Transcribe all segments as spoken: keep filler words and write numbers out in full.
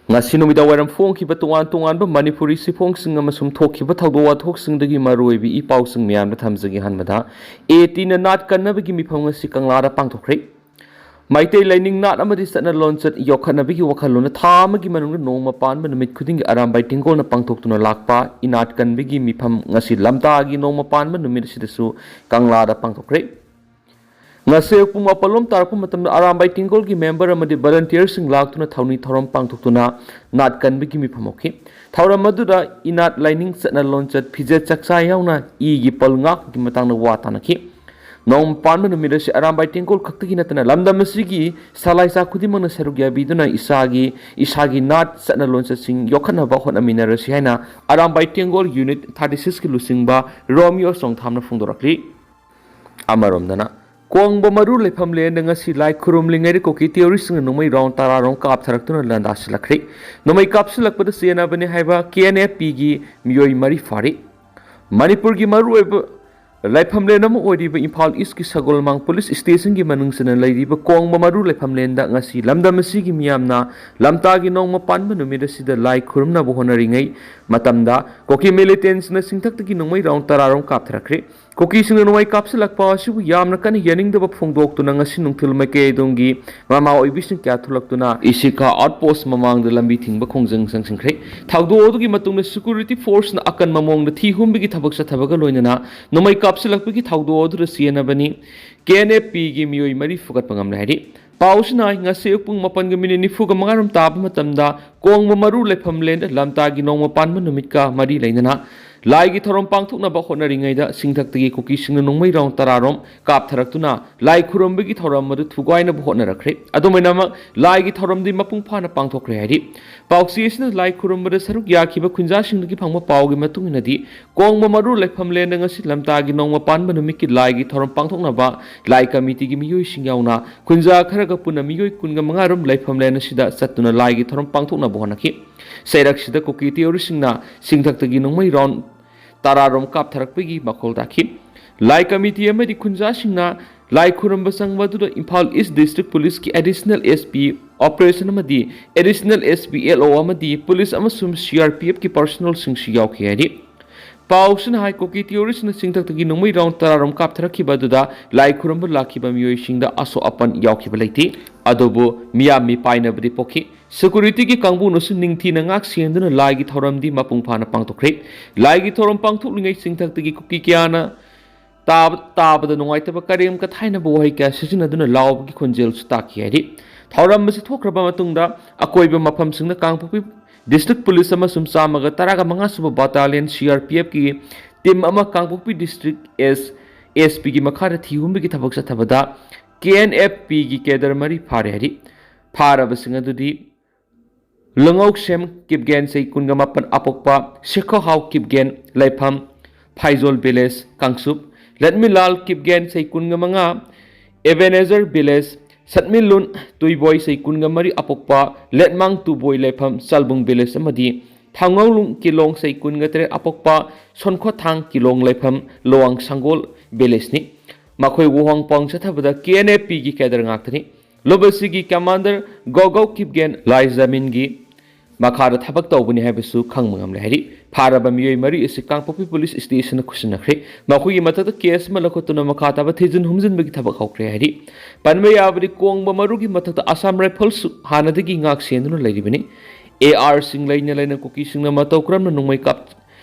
ꯉꯁꯤ ꯅꯨꯃꯤꯗꯥꯡ ꯋꯥꯏꯔꯝ ꯐꯣꯡꯈꯤꯕ ꯇꯣꯉꯥꯟ ꯇꯣꯉꯥꯟꯕ ꯃꯅꯤꯄꯨꯔꯤ ꯆꯦꯐꯣꯡꯁꯤꯡ ꯑꯃꯁꯨꯡ ꯊꯣꯛꯈꯤꯕ ꯊꯧꯗꯣꯛ ꯋꯥꯊꯣꯛꯁꯤꯡꯗꯒꯤ ꯃꯔꯨꯑꯣꯏꯕ ꯏ ꯄꯥꯎꯁꯤꯡ ꯃꯌꯥꯝꯗ ꯊꯝꯖꯒꯦ꯫ ꯑꯍꯥꯟꯕꯗ, ꯑꯦ ꯇꯤꯅ ꯅꯥꯠ ꯀꯟꯅꯕꯒꯤ ꯃꯤꯐꯝ ꯉꯁꯤ ꯀꯪꯂꯥꯗ ꯄꯥꯡꯊꯣꯛꯈ꯭ꯔꯦ꯫ ꯃꯩꯇꯩ ꯂꯥꯏꯅꯤꯡ, ꯅꯥꯠ ꯑꯃꯗꯤ ꯆꯠꯅ ꯂꯣꯟꯆꯠ ꯌꯣꯛꯈꯠꯅꯕꯒꯤ ꯋꯥꯈꯜꯂꯣꯟꯅ ꯊꯥ ꯑꯃꯒꯤ ꯃꯅꯨꯡꯗ ꯅꯣꯡꯃ ꯄꯥꯟꯕ ꯅꯨꯃꯤꯠ ꯈꯨꯗꯤꯡꯒꯤ ꯑꯔꯥꯝꯕꯥꯏ ꯇꯦꯡꯒꯣꯜꯅ ꯄꯥꯡꯊꯣꯛꯇꯨꯅ ꯂꯥꯛꯄ ꯏꯅꯥꯠ ꯀꯟꯕꯒꯤ ꯃꯤꯐꯝ ꯉꯁꯤ ꯂꯝꯇꯥꯒꯤ ꯅꯣꯡꯃ ꯄꯥꯟꯕ ꯅꯨꯃꯤꯠ ꯑꯁꯤꯗꯁꯨ ꯀꯪꯂꯥꯗ ꯄꯥꯡꯊꯣꯛꯈ꯭ꯔꯦ꯫ ꯉꯁꯤ ꯑꯌꯨꯛ ꯄꯨꯡ ꯃꯥꯄꯜ ꯂꯣꯝ ꯇꯥꯔꯛꯄ ꯃꯇꯝꯗ ꯑꯔꯥꯝꯕꯥꯏ ꯇꯦꯡꯒꯣꯜꯒꯤ ꯃꯦꯝꯕꯔ ꯑꯃꯗꯤ ꯚꯣꯂꯟꯇꯤꯌꯔꯁꯤꯡ ꯂꯥꯛꯇꯨꯅ ꯊꯧꯅꯤ ꯊꯧꯔꯝ ꯄꯥꯡꯊꯣꯛꯇꯨꯅ ꯅꯥꯠ ꯀꯟꯕꯒꯤ ꯃꯤꯐꯝ ꯍꯧꯈꯤ꯫ ꯊꯧꯔꯝ ꯑꯗꯨꯗ ꯏꯅꯥꯠ ꯂꯥꯏꯅꯤꯡ, ꯆꯠꯅ ꯂꯣꯟꯆꯠ, ꯐꯤꯖꯦꯠ ꯆꯥꯛꯆꯥ ꯌꯥꯎꯅ ꯏꯒꯤ ꯄꯜ ꯉꯥꯛꯄꯒꯤ ꯃꯇꯥꯡꯗ ꯋꯥ ꯇꯥꯅꯈꯤ꯫ ꯅꯣꯡꯃ ꯄꯥꯟꯕ ꯅꯨꯃꯤꯠ ꯑꯁꯤ ꯑꯔꯥꯝꯕꯥꯏ ꯇꯦꯡꯒꯣꯜ ꯈꯛꯇꯒꯤ ꯅꯠꯇꯅ ꯂꯝꯗꯝ ꯑꯁꯤꯒꯤ ꯁꯂꯥꯏꯆꯥ ꯈꯨꯗꯤꯡꯃꯛꯅ ꯁꯔꯨꯛ ꯌꯥꯕꯤꯗꯨꯅ ꯏꯁꯥꯒꯤ, ꯏꯁꯥꯒꯤ ꯅꯥꯠ, ꯆꯠꯅ ꯂꯣꯟꯆꯠꯁꯤꯡ ꯌꯣꯛꯈꯠꯅꯕ ꯍꯣꯠꯅꯃꯤꯟꯅꯔꯁꯤ ꯍꯥꯏꯅ ꯑꯔꯥꯝꯕꯥꯏ ꯇꯦꯡꯒꯣꯜ ꯌꯨꯅꯤꯠ ꯊꯥꯔꯇꯤ ꯁꯤꯛꯁꯀꯤ ꯂꯨꯆꯤꯡꯕ ꯔꯣꯃꯤꯌꯣ ꯆꯣꯡꯊꯥꯝꯅ ꯐꯣꯡꯗꯣꯔꯛꯂꯤ꯫ ꯑꯃꯔꯣꯝꯗꯅ, ꯀꯣꯡꯕ ꯃꯔꯨ ꯂꯩꯐꯝ ꯂꯦꯟꯗ ꯉꯁꯤ ꯂꯥꯏ ꯈꯨꯔꯨꯝꯂꯤꯉꯩꯗ ꯀꯨꯀꯤ ꯇꯦꯔꯣꯔꯤꯁ꯭ꯠꯁꯤꯡꯅ ꯅꯣꯡꯃꯩ ꯔꯥꯎꯟ ꯇꯔꯥꯔꯣꯝ ꯀꯥꯞꯊꯔꯛꯇꯨꯅ ꯂꯥꯟꯗꯥꯁꯤꯜꯂꯛꯈ꯭ꯔꯦ꯫ ꯅꯣꯡꯃꯩ ꯀꯥꯞꯁꯤꯜꯂꯛꯄꯗ ꯆꯦꯟꯅꯕꯅꯤ ꯍꯥꯏꯕ ꯀꯦ ꯑꯦꯟ ꯑꯦꯐ ꯄꯤꯒꯤ ꯃꯤꯑꯣꯏ ꯃꯔꯤ ꯐꯥꯔꯤ꯫ ꯃꯅꯤꯄꯨꯔꯒꯤ ꯃꯔꯨꯑꯣꯏꯕ ꯂꯥꯏꯐꯝꯂꯦꯟ ꯑꯃ ꯑꯣꯏꯔꯤꯕ ꯏꯝꯐꯥꯜ ꯏꯁ꯭ꯠꯀꯤ ꯁꯒꯣꯜꯃꯥꯡ ꯄꯨꯂꯤꯁ ꯁ꯭ꯇꯦꯁꯟꯒꯤ ꯃꯅꯨꯡ ꯆꯟꯅ ꯂꯩꯔꯤꯕ ꯀꯣꯡꯕ ꯃꯔꯨ ꯂꯥꯏꯐꯝꯂꯦꯟꯗ ꯉꯁꯤ ꯂꯝꯗꯝ ꯑꯁꯤꯒꯤ ꯃꯤꯌꯥꯝꯅ ꯂꯝꯇꯥꯒꯤ ꯅꯣꯡꯃ ꯄꯥꯟꯕ ꯅꯨꯃꯤꯠ ꯑꯁꯤꯗ ꯂꯥꯏ ꯈꯨꯔꯨꯝꯅꯕ ꯍꯣꯠꯅꯔꯤꯉꯩ ꯃꯇꯝꯗ ꯀꯨꯀꯤ ꯃꯤꯂꯤꯇꯦꯟꯠꯁꯅ ꯆꯤꯡꯊꯛꯇꯒꯤ ꯅꯣꯡꯃꯩ ꯔꯥꯎꯟ ꯇꯔꯥꯔꯣꯝ ꯀꯥꯞꯊꯔꯛꯈ꯭ꯔꯦ꯫ ꯀꯨꯀꯤꯁꯤꯡꯅ ꯅꯣꯡꯃꯩ ꯀꯥꯞꯁꯤꯜꯂꯛꯄ ꯑꯁꯤꯕꯨ ꯌꯥꯝꯅ ꯀꯟꯅ ꯌꯥꯅꯤꯡꯗꯕ ꯐꯣꯡꯗꯣꯛꯇꯨꯅ ꯉꯁꯤ ꯅꯨꯡꯊꯤꯜ ꯃꯥꯏꯀꯩ ꯑꯗꯣꯝꯒꯤ ꯃꯃꯥ ꯑꯣꯏꯕꯤꯁꯤꯡ ꯀꯌꯥ ꯊꯣꯛꯂꯛꯇꯨꯅ ꯏꯁꯤꯀꯥ ꯑꯥꯎꯠꯄꯣꯁ꯭ꯠ ꯃꯃꯥꯡꯗ ꯂꯝꯕꯤ ꯊꯤꯡꯕ ꯈꯣꯡꯖꯪ ꯆꯪꯁꯤꯟꯈ꯭ꯔꯦ꯫ ꯊꯧꯗꯣꯛ ꯑꯗꯨꯒꯤ ꯃꯇꯨꯡꯗ ꯁꯦꯀ꯭ꯌꯨꯔꯤꯇꯤ ꯐꯣꯔꯁꯅ ꯑꯀꯟꯕ ꯃꯑꯣꯡꯗ ꯊꯤ ꯍꯨꯝꯕꯒꯤ ꯊꯕꯛ ꯆꯠꯊꯕꯒ ꯂꯣꯏꯅꯅ ꯅꯣꯡꯃꯩ ꯀꯥꯞꯁꯤꯜꯂꯛꯄꯒꯤ ꯊꯧꯗꯣꯛ ꯑꯗꯨꯗ ꯆꯦꯟꯅꯕꯅꯤ ꯀꯦ ꯑꯦꯟ ꯑꯦꯐ ꯄꯤꯒꯤ ꯃꯤꯑꯣꯏ ꯃꯔꯤ ꯐꯨꯒꯠꯄ ꯉꯝꯂꯦ ꯍꯥꯏꯔꯤ꯫ ꯄꯥꯎꯁꯤꯅ ꯉꯁꯤ ꯑꯌꯨꯛ ꯄꯨꯡ ꯃꯥꯄꯟꯒ ꯃꯤꯅꯤꯠ ꯅꯤꯐꯨꯒ ꯃꯉꯥ ꯔꯣꯝ ꯇꯥꯕ ꯃꯇꯝꯗ ꯀꯣꯡꯕ ꯃꯔꯨ ꯂꯥꯏꯐꯝꯂꯦꯟꯗ ꯂꯝꯇꯥꯒꯤ ꯅꯣꯡꯃ ꯄꯥꯟꯕ ꯅꯨꯃꯤꯠꯀ ꯃꯔꯤ ꯂꯩꯅꯅ ꯂꯥꯏꯒꯤ ꯊꯧꯔꯝ ꯄꯥꯡꯊꯣꯛꯅꯕ ꯍꯣꯠꯅꯔꯤꯉꯩꯗ ꯆꯤꯡꯊꯛꯇꯒꯤ ꯀꯨꯀꯤꯁꯤꯡꯅ ꯅꯣꯡꯃꯩ ꯔꯥꯎꯟ ꯇꯔꯥꯔꯣꯝ ꯀꯥꯞꯊꯔꯛꯇꯨꯅ ꯂꯥꯏ ꯈꯨꯔꯨꯝꯕꯒꯤ ꯊꯧꯔꯝ ꯑꯗꯨ ꯊꯨꯒꯥꯏꯅꯕ ꯍꯣꯠꯅꯔꯛꯈ꯭ꯔꯦ꯫ ꯑꯗꯨꯃꯥꯏꯅꯃꯛ ꯂꯥꯏꯒꯤ ꯊꯧꯔꯝꯗꯤ ꯃꯄꯨꯡ ꯐꯥꯅ ꯄꯥꯡꯊꯣꯛꯈ꯭ꯔꯦ ꯍꯥꯏꯔꯤ꯫ ꯄꯥꯎꯆꯦ ꯑꯁꯤꯅ ꯂꯥꯏ ꯈꯨꯔꯨꯝꯕꯗ ꯁꯔꯨꯛ ꯌꯥꯈꯤꯕ ꯈꯨꯟꯖꯥꯁꯤꯡꯗꯒꯤ ꯐꯪꯕ ꯄꯥꯎꯒꯤ ꯃꯇꯨꯡ ꯏꯟꯅꯗꯤ, ꯀꯣꯡꯕ ꯃꯔꯨ ꯂꯥꯏꯐꯝꯂꯦꯟꯗ ꯉꯁꯤ ꯂꯝꯇꯥꯒꯤ ꯅꯣꯡꯃ ꯄꯥꯟꯕ ꯅꯨꯃꯤꯠꯀꯤ ꯂꯥꯏꯒꯤ ꯊꯧꯔꯝ ꯄꯥꯡꯊꯣꯛꯅꯕ ꯂꯥꯏ ꯀꯃꯤꯇꯤꯒꯤ ꯃꯤꯑꯣꯏꯁꯤꯡ ꯌꯥꯎꯅ ꯈꯨꯟꯖꯥ ꯈꯔꯒ ꯄꯨꯟꯅ ꯃꯤꯑꯣꯏ ꯀꯨꯟꯒ ꯃꯉꯥ ꯔꯣꯝ ꯂꯥꯏꯐꯝꯂꯦꯟ ꯑꯁꯤꯗ ꯆꯠꯇꯨꯅ ꯂꯥꯏꯒꯤ ꯊꯧꯔꯝ ꯄꯥꯡꯊꯣꯛꯅꯕ ꯍꯣꯠꯅꯈꯤ꯫ ꯆꯩꯔꯛꯁꯤꯗ ꯀꯨꯀꯤ ꯇꯦꯔꯣꯔꯤꯁ꯭ꯠꯁꯤꯡꯅ ꯆꯤꯡꯊꯛꯇꯒꯤ ꯅꯣꯡꯃꯩ ꯔꯥꯎꯟ ꯇꯔꯥꯔꯣꯝ ꯀꯥꯞꯊꯔꯛꯄꯒꯤ ꯃꯈꯣꯜ ꯇꯥꯈꯤ꯫ ꯂꯥꯏ ꯀꯃꯤꯇꯤ ꯑꯃꯗꯤ ꯈꯨꯟꯖꯥꯁꯤꯡꯅ ꯂꯥꯏ ꯈꯨꯔꯨꯝꯕ ꯆꯪꯕ ꯑꯗꯨꯗ ꯏꯝꯐꯥꯜ ꯏꯁ ꯗꯤꯁꯇ꯭ꯔꯤꯛ ꯄꯨꯂꯤꯁꯀꯤ ꯑꯦꯗꯤꯁꯅꯦꯜ ꯑꯦꯁ ꯄꯤ ꯑꯣꯄꯔꯦꯁꯟ ꯑꯃꯗꯤ ꯑꯦꯗꯤꯁꯅꯦꯜ ꯑꯦꯁ ꯄꯤ ꯑꯦꯜ ꯑꯣ ꯑꯃꯗꯤ ꯄꯨꯂꯤꯁ ꯑꯃꯁꯨꯡ ꯁꯤ ꯑꯥꯔ ꯄꯤ ꯑꯦꯐꯀꯤ ꯄꯥꯔꯁꯣꯅꯦꯜꯁꯤꯡꯁꯨ ꯌꯥꯎꯈꯤ ꯍꯥꯏꯔꯤ꯫ ꯄꯥꯎꯁꯤꯅ ꯍꯥꯏ, ꯀꯨꯀꯤ ꯇꯦꯔꯣꯔꯤꯁ꯭ꯠꯅ ꯆꯤꯡꯊꯛꯇꯒꯤ ꯅꯣꯡꯃꯩ ꯔꯥꯎꯟ ꯇꯔꯥꯔꯣꯝ ꯀꯥꯞꯊꯔꯛꯈꯤꯕ ꯑꯗꯨꯗ ꯂꯥꯏ ꯈꯨꯔꯨꯝꯕ ꯂꯥꯛꯈꯤꯕ ꯃꯤꯑꯣꯏꯁꯤꯡꯗ ꯑꯁꯣꯛ ꯑꯄꯟ ꯌꯥꯎꯈꯤꯕ ꯂꯩꯇꯦ꯫ ꯑꯗꯨꯕꯨ ꯃꯤꯌꯥꯝ ꯃꯤꯄꯥꯏꯅꯕꯗꯤ ꯄꯣꯛꯈꯤ꯫ ꯁꯦꯀꯨꯔꯤꯇꯤꯒꯤ ꯀꯥꯡꯕꯨꯅꯁꯨ ꯅꯤꯡꯊꯤꯅ ꯉꯥꯛ ꯁꯦꯟꯗꯨꯅ ꯂꯥꯏꯒꯤ ꯊꯧꯔꯝꯗꯤ ꯃꯄꯨꯡ ꯐꯥꯅ ꯄꯥꯡꯊꯣꯛꯈ꯭ꯔꯦ꯫ ꯂꯥꯏꯒꯤ ꯊꯧꯔꯝ ꯄꯥꯡꯊꯣꯛꯂꯤꯉꯩ ꯆꯤꯡꯊꯛꯇꯒꯤ ꯀꯨꯀꯤ ꯀꯌꯥꯅ ꯇꯥꯕ-, ꯇꯥꯕꯗ ꯅꯨꯡꯉꯥꯏꯇꯕ ꯀꯔꯦꯝ ꯀꯊꯥꯏꯅꯕ ꯋꯥꯍꯩ ꯀꯌꯥ ꯁꯤꯖꯤꯟꯅꯗꯨꯅ ꯂꯥꯎꯕꯒꯤ ꯈꯣꯟꯖꯦꯜꯁꯨ ꯇꯥꯈꯤ ꯍꯥꯏꯔꯤ꯫ ꯊꯧꯔꯝ ꯑꯁꯤ ꯊꯣꯛꯈ꯭ꯔꯕ ꯃꯇꯨꯡꯗ ꯑꯀꯣꯏꯕ ꯃꯐꯝꯁꯤꯡꯗ ꯀꯥꯡꯄꯣꯛꯄꯤ ꯗꯤꯁꯇ꯭ꯔꯤꯛ ꯄꯨꯂꯤꯁ ꯑꯃꯁꯨꯡ ꯆꯥꯝꯃꯒ ꯇꯔꯥꯒ ꯃꯉꯥ ꯁꯨꯕ ꯕꯇꯥꯂꯤꯌꯟ ꯁꯤ ꯑꯥꯔ ꯄꯤ ꯑꯦꯐꯀꯤ ꯇꯤꯝ ꯑꯃ ꯀꯥꯡꯄꯣꯛꯄꯤ ꯗꯤꯁꯇ꯭ꯔꯤꯛ ꯑꯦꯁ ꯑꯦꯁ ꯄꯤꯒꯤ ꯃꯈꯥꯗ ꯊꯤꯍꯨꯝꯕꯒꯤ ꯊꯕꯛ ꯆꯠꯊꯕꯗ ꯀꯦ ꯑꯦꯟ ꯑꯦꯐ ꯄꯤꯒꯤ ꯀꯦꯗꯔ ꯃꯔꯤ ꯐꯥꯔꯦ ꯍꯥꯏꯔꯤ꯫ ꯐꯥꯔꯕꯁꯤꯡ ꯑꯗꯨꯗꯤ ꯂꯉꯧꯁꯦꯝ ꯀꯤꯞꯒꯦꯟ ꯆꯍꯤ ꯀꯨꯟꯒ ꯃꯥꯄꯟ ꯑꯄꯣꯛꯄ ꯁꯦꯈꯣꯍꯥꯎ ꯀꯤꯞꯒꯦꯟ ꯂꯩꯐꯝ ꯐꯥꯏꯖꯣꯜ ꯚꯤꯂꯦꯖ ꯀꯥꯡꯆꯨꯞ, ꯂꯠꯃꯤꯂꯥꯜ ꯀꯤꯞꯒꯦꯟ ꯆꯍꯤ ꯀꯨꯟꯒ ꯃꯉꯥ ꯑꯦꯕꯦꯅꯦꯖꯔ ꯚꯤꯂꯦꯖ, ꯁꯠꯃꯤꯂꯨꯟ ꯇꯨꯏꯕꯣꯏ ꯆꯍꯤ ꯀꯨꯟꯒ ꯃꯔꯤ ꯑꯄꯣꯛꯄ ꯂꯦꯠꯃꯥꯡ ꯇꯨꯕꯣꯏ ꯂꯩꯐꯝ ꯆꯥꯜꯕꯨꯡ ꯚꯤꯂꯦꯖ ꯑꯃꯗꯤ ꯊꯥꯡꯉꯧꯂꯨꯡ ꯀꯤꯂꯣꯡ ꯆꯍꯤ ꯀꯨꯟꯒ ꯇꯔꯦꯠ ꯑꯄꯣꯛꯄ ꯁꯣꯟꯈꯣꯊꯥꯡ ꯀꯤꯂꯣꯡ ꯂꯩꯐꯝ ꯂꯣꯋꯥꯡ ꯁꯪꯒꯣꯜ ꯚꯤꯂꯦꯖꯅꯤ꯫ ꯃꯈꯣꯏ ꯋꯥꯍꯣꯡ ꯄꯥꯎ ꯆꯠꯊꯕꯗ ꯀꯦ ꯑꯦꯟ ꯑꯦꯐ ꯄꯤꯒꯤ ꯀꯦꯗꯔ ꯉꯥꯛꯇꯅꯤ꯫ ꯂꯣꯕꯁꯤꯒꯤ ꯀꯃꯥꯟꯗꯔ ꯒꯣꯒꯧ ꯀꯤꯞꯒꯦꯟ ꯂꯥꯏꯖꯃꯤꯟꯒꯤ ꯃꯈꯥꯗ ꯊꯕꯛ ꯇꯧꯕꯅꯤ ꯍꯥꯏꯕꯁꯨ ꯈꯪꯕ ꯉꯝꯂꯦ ꯍꯥꯏꯔꯤ꯫ ꯐꯥꯔꯕ ꯃꯤꯑꯣꯏ ꯃꯔꯤ ꯑꯁꯤ ꯀꯥꯡꯄꯣꯛꯄꯤ ꯄꯨꯂꯤꯁ ꯁ꯭ꯇꯦꯁꯟꯗ ꯈꯨꯠꯁꯤꯟꯅꯈ꯭ꯔꯦ꯫ ꯃꯈꯣꯏꯒꯤ ꯃꯊꯛꯇ ꯀꯦꯁ ꯑꯃ ꯂꯧꯈꯠꯇꯨꯅ ꯃꯈꯥ ꯇꯥꯕ ꯊꯤꯖꯤꯟ ꯍꯨꯝꯖꯤꯟꯕꯒꯤ ꯊꯕꯛ ꯍꯧꯈ꯭ꯔꯦ ꯍꯥꯏꯔꯤ꯫ ꯄꯟꯕ ꯌꯥꯕꯗꯤ, ꯀꯣꯡꯕ ꯃꯔꯨꯒꯤ ꯃꯊꯛꯇ ꯑꯁꯥꯝ ꯔꯥꯏꯐꯜꯁꯨ ꯍꯥꯟꯅꯗꯒꯤ ꯉꯥꯛ ꯁꯦꯟꯗꯨꯅ ꯂꯩꯔꯤꯕꯅꯤ꯫ ꯑꯦ ꯑꯥꯔꯁꯤꯡ ꯂꯩꯅ ꯂꯩꯅ ꯀꯨꯀꯤꯁꯤꯡꯅ ꯃꯇꯧ ꯀꯔꯝꯅ ꯅꯣꯡꯃꯩ ꯀꯥꯞ-,